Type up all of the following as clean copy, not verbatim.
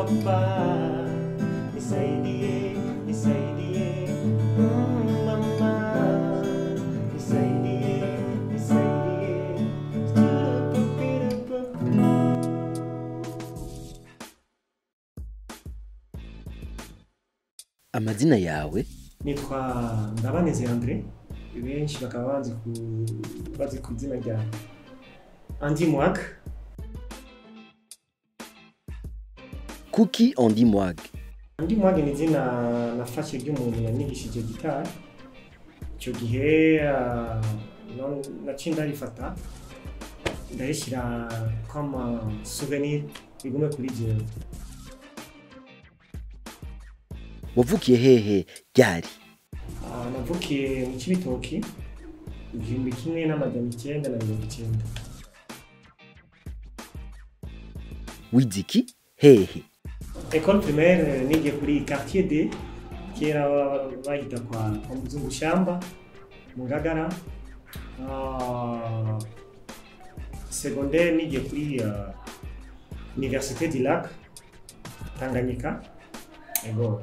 Baba, nisaidie, nisaidie, mama, nisaidie, nisaidie. Amazina yawe? Nitwa Ndabaneze André, benshi bakaba bazi ku izina rya Andy Mwag. Kuki Andy Mwag? Andy Mwag ni izina nafashe ry'umuntu yanyigishije gitari. Icyo gihe naciye ndarifata ndarishyira comme souvenir bigume kuri jewe. Wavukiye hehe ryari? Navukiye mu Cibitoki 1990. Wize iki hehe? École primaire nigiye kuri quartier D, kera bayita kwa Muzungu Shamba mu Ngagara. Secondaire nigiye kuri Université du Lac Tanganyika. Ego.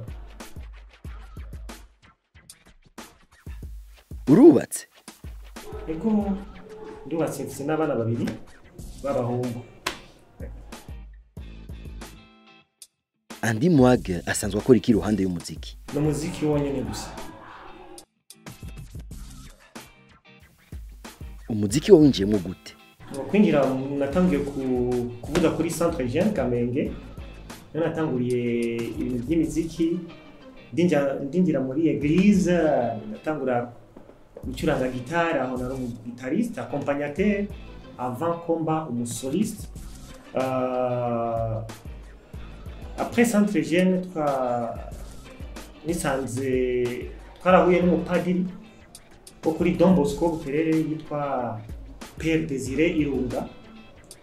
Urubatse? Ego, ndubatse, mfise n'abana babiri b'abahungu. Andy Mwag asanzwe akora iki iruhande y'umuziki? Ni umuziki wonyene gusa. Umuziki wawinjiyemo gute? Mu kwinjira natangiye kuvuga kuri Centre Jeune Kamenge. Niho natanguriye ibintu by'imiziki, ndinjira muri église, natangura gucuranga gitari, aho nari umu guitariste accompagnateur avant ko mba umu soliste. Après Centre Jeune nisanze twarahuye n'umupadiri wo kuri Don Bosco Buterere yitwa Père Désiré Irunga,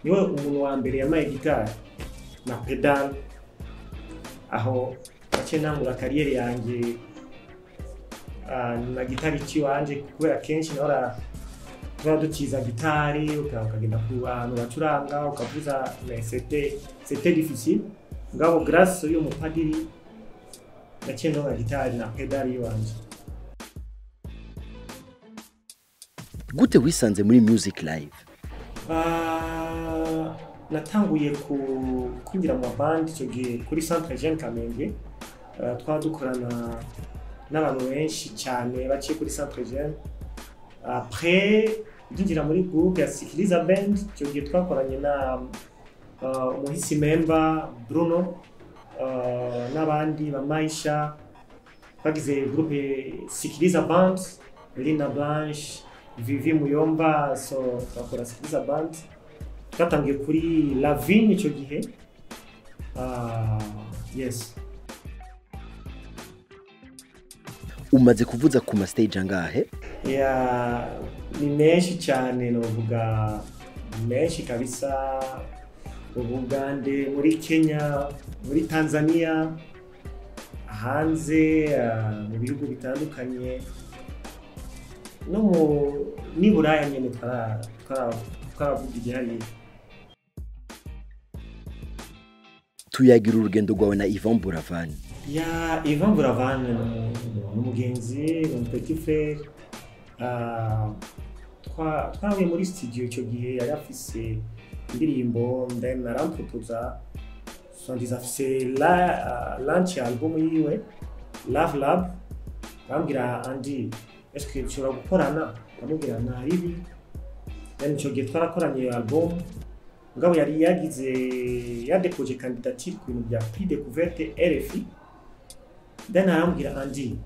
niwe umuntu wa mbere yamaye gitari na pedal. Aho naciye ntangura kariyeri yanjye na gitari iwanje, kubera kenshi nahora tuba dutiza gitari, ukagenda ku ahantu bacuranga ukavuza, mais c'était difficile. Ngabo grâce y'uwo mupadiri naciye ndonka gitari na pedal iwanje. Gute wisanze muri Music Live? Natanguye kwinjira mu band icyo gihe kuri Centre Jeune Kamenge. Twaba dukorana n'abantu benshi cyane baciye kuri Centre Jeune. Après ndinjira muri groupe ya Sikiliza Band, icyo gihe twakoranye na umuhisi member Bruno, n'abandi ba Maisha. Twagize groupe Sikiliza Band, Lina Blanche, Vivi Muyomba, so twakora Sikiliza Band. Twatangiye kuri Lavigne icyo gihe. Yes. Umaze kuvuza ku ma stage angahe? Ya, ni menshi cyane, novuga menshi kabisa. Mu Bugande, muri Kenya, muri Tanzania, hanze mu bihugu bitandukanye, no mu n'i Buraya nyene twaravuga igihari. Tuyagira urugendo rwawe na Yvan Buravan. Ya, Yvan Buravan ni umugenzi, ni petit frère. Twahuye muri studio icyo gihe, yari afise indirimbo, then aramproposa, soi-disant afise launch album yiwe Love Lab. Arambwira Andy, est-ce que dushobora gukorana? Ndamubwira nta ribi. Then icyo gihe twarakoranye iyo album, mugabo yari yagize yadepoje candidature ku bintu bya Prix Découverte RFI. Then arambwira Andy,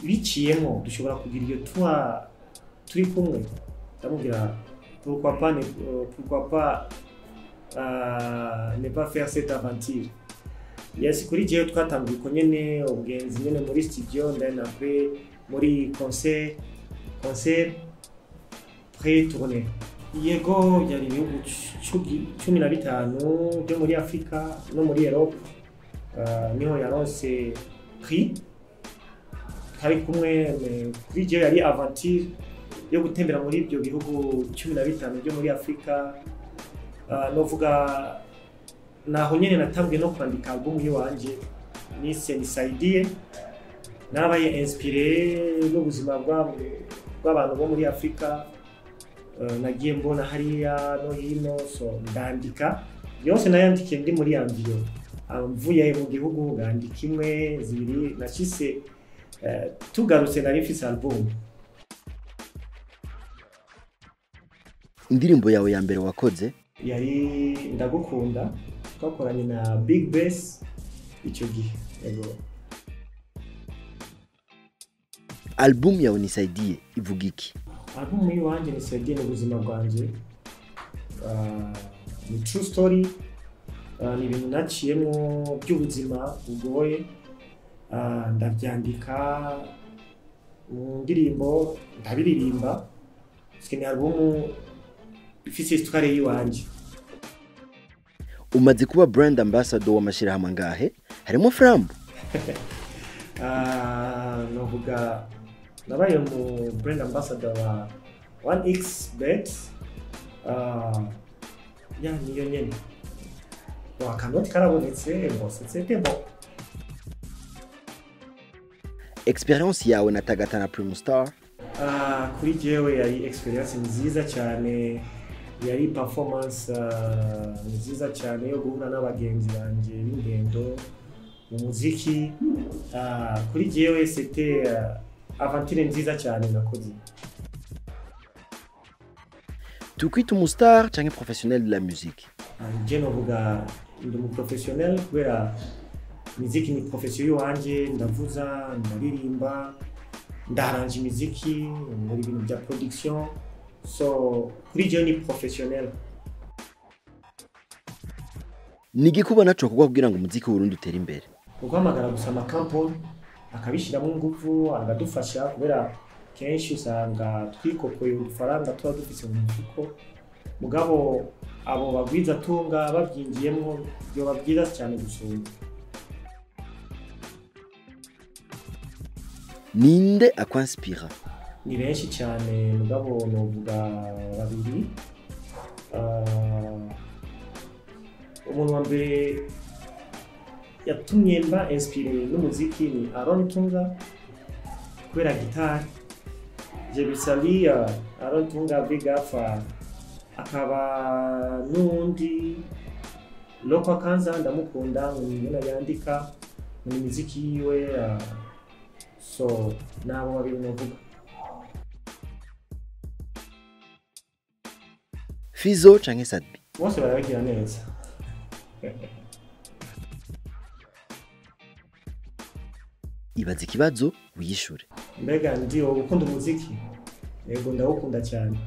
biciyemo dushobora kugira iyo tour turi kumwe. Ndamubwira pourquoi pas ne pas faire cette aventure. Yes, kuri jewe twatanguye uko nyene, ubugenzi nyene muri studio, then après muri concert pré-tournée. Yego, byari ibihugu 15 byo muri Afrika no muri Europe. Niho yaronse prix. Twari kumwe, kuri jewe yari aventure yo gutembera muri ibyo bihugu 15 byo muri Afrika. Novuga Naho nyene natanguye no kwandika album yiwanje nise Nisaidie. Narabaye inspiré n'ubuzima bw'abantu bo muri Afrika. Nagiye mbona hariya no hino, so ndandika yose. Nayandikiye ndi muri avion, mvuye mu gihugu ngandika imwe, zibiri, nashise tugarutse nari mfise album. Indirimbo yawe ya mbere wakoze? Yari Ndagukunda, twakoranye na Big Bass icyo gihe, yego. Album yawe Nisaidie ivuga iki? Album y'iwanje Nisaidie ni ubuzima bwanje. Ni true story. Ni ibintu naciyemwo by'ubuzima bugoye. Ndavyandika mu ndirimbo, ndabiririmba, parce que ni album ifise histoire y'iwanje. Umaze kuba brand ambassador w'amashirahamwe angahe, harimo Frambo? Novuga nabaye mu brand ambassador wa 1x bet. Ya, niyo nyene. Bon, akanoti karabonetse, bon, c'était bon. Experience yawe na Tagata na Primus Star? Kuri jewe yari experience nziza cyane, yari performance nziza cyane yo guhura n'abagenzi banje b'ingendo mu muziki. Kuri jewe c'était aventure nziza cyane nakoze. Tukwita umustar canke professionnel de la musique? Je novuga ndi umu professionnel kubera muziki ni profession yiwanje. Ndavuza, ndaririmba, ndaranja imiziki, nkora ibintu bya production, so kuri jewe ni professionnel. Ni igiki ubona cokorwa kugira ngo umuziki w'Uburundi utere imbere? Guhamagara gusa amakampani akabishyiramo ingufu, akadufasha, kubera kenshi usanga twikokoye udufaranga tuba dufise mu mufuko. Mugabo abo bagwizatunga babyinjiyemwo byoba byiza cyane gusumba. Ninde akwanspira? Ni benshi cyane, mugabo novuga babiri. Umuntu wa mbere yatumye mba inspiré n'umuziki ni Aaron Tunga kubera gitari. Je bisali Aaron Tunga, big up. Akaba n'uwundi Lokwa Kanza, ndamukunda ingene yandika mu miziki yiwe. So nabo babiri novuga. Fizo canke Sadbi? Bose barabigira neza. Ibaza ikibazo wiyishure. Mbega ndi ukunda umuziki? Yego, ndawukunda cyane.